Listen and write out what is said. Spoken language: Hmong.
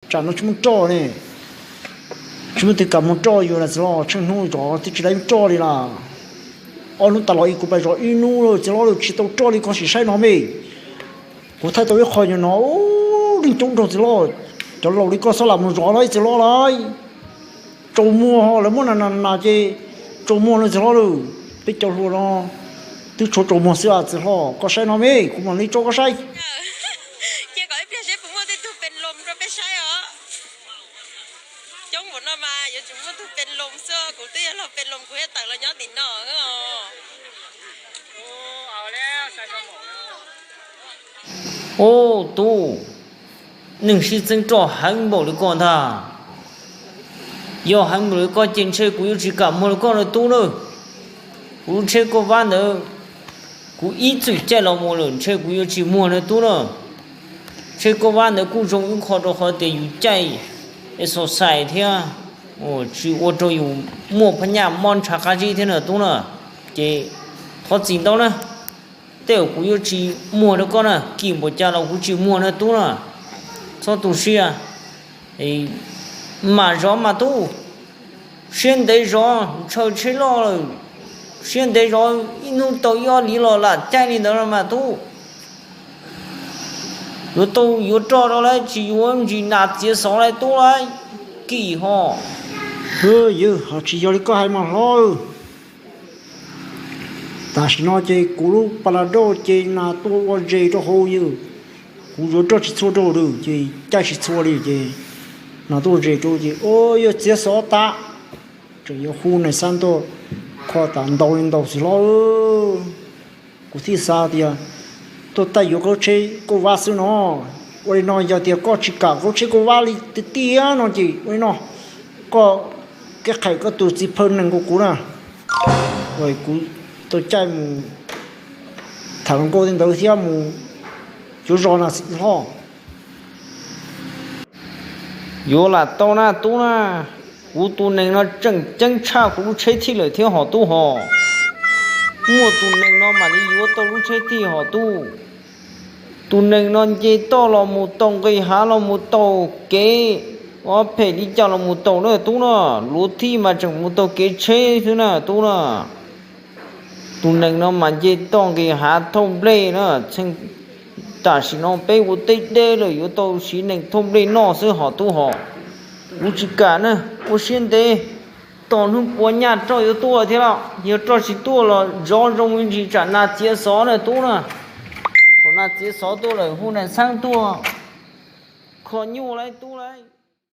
Tsam no tsis muaj roj ne, tsis muaj twg kam mus roj yus na txiv hlob, tsheej hnub zov twb tsis tau roj li las. Ob hnub tas los ib kuv pais zov ib hnub lawm txiv hlob lawm, tsis tau roj li, koj sim saib no me. Kuv thaij tau ib qho nyuag no, leej coob nraug txiv hlob, cov laus li koj txhob lam mus zov no ib txiv hlob lauj. Tsaus muag ho lawv muab nas nas nas ces tsaus muag no txiv hlob lawm. Peb cov hluas no twb tshuav tsaus muag xwb txiv hlob, koj saib no me, kuv mam li tso koj saib. Cia kom ib pliag seb puas muaj tej tug pes loos rau peb saib os. Coob npaum no mas yuav tsum muaj tug pes loos xwb, kuv twb yog laug pes loos kuv thiaj tawm los nyob tim no. Ub tub, neeg sib txeeb roj heev npaum li koj ntag. Yog heev npaum li koj ces ntshe kuv yuav tsis kam muag li koj na tub na. Kuv lub tsheb kauj vab ntawd, kuv ib txwm caij los mus lawm ntshe kuv yuav tsis muag na tub na. Tsheb kauj vab ntawd kuj zoo ib qho rau qhov tias yus caij exercise thiab, tsis ua rau yus muaj phab nyaj mob ntshav qab zib thiab na tub na. Ces thov txim ntau na. Tej zaum kuv yuav tsis muag rau koj na, kim npaum cas los kuv tsis muag na tub na. Txhob tu siab, mam zov mas tub. Siab ntev zov, ntshaw tsheb loj lawm, siab ntev zov ib hnub tau ib ob hlis los lam caij li ntawd los mas tub. Yuav tau yuav roj rau lawm, tsis yuav ntsis nas txiav xov lawm tub lawm, kim ho. Yawg, ho tsis yog li koj hais mas hlob. Tam sim no ces kuv lub pas las dauj ces nas tuaj ua zes rau hauv yawg. Kuv yuav roj tsis txhua rau lawm ces caij tsis txhua li ces nas tuaj ua zes rau ces yawg txiav xov tas. Tseem yuav hu nais xab tuaj kho tas ntau li ntau txiv hlob. Kuv thiaj xav tias tuaj taij yuav koj lub tsheb kauj vab xwb no. Ua li no yog tias koj tsis kam koj lub tsheb kauj vab li tiag tiag no ces ua li no, koj keb qhaim koj tus txiv phawj nees rau kuv na. Kuv tau caij mus tham hluas nkauj tej ntawd thiab mus cuav zos na txiv hlob. Yuav lam tau na tub na, kuv tus nees no tseem ceeb tshaj kuv lub tsheb thij lawm thiab hom tub hom. Muaj tus nees no mam li yuav tau lub tsheb thij hom tub. Tus nees no nce toj los mus tau nqis hav los mus tau kev, ob phem li cas los mus tau na tub na, luv thij mas tseem mus tau kev tsheb xwb na tub na. Tus nees no mas nce toj nqis hav thauj nplej na. Tam sim no peb ua teb deb lawm yuav tau siv nees thauj nplej noj xwb hom tub hom. Kuv tsis kam na, ua siab ntev, tos hnub puas nyaj roj yuav tuaj thiab los yog roj tsis tuaj los zov zoo me ntsis tsam nas txiav xov na tub na. Thaum nas txiav xov tuaj lawm hu nas xeeb tuaj kho nyuaj lawm tub lawm.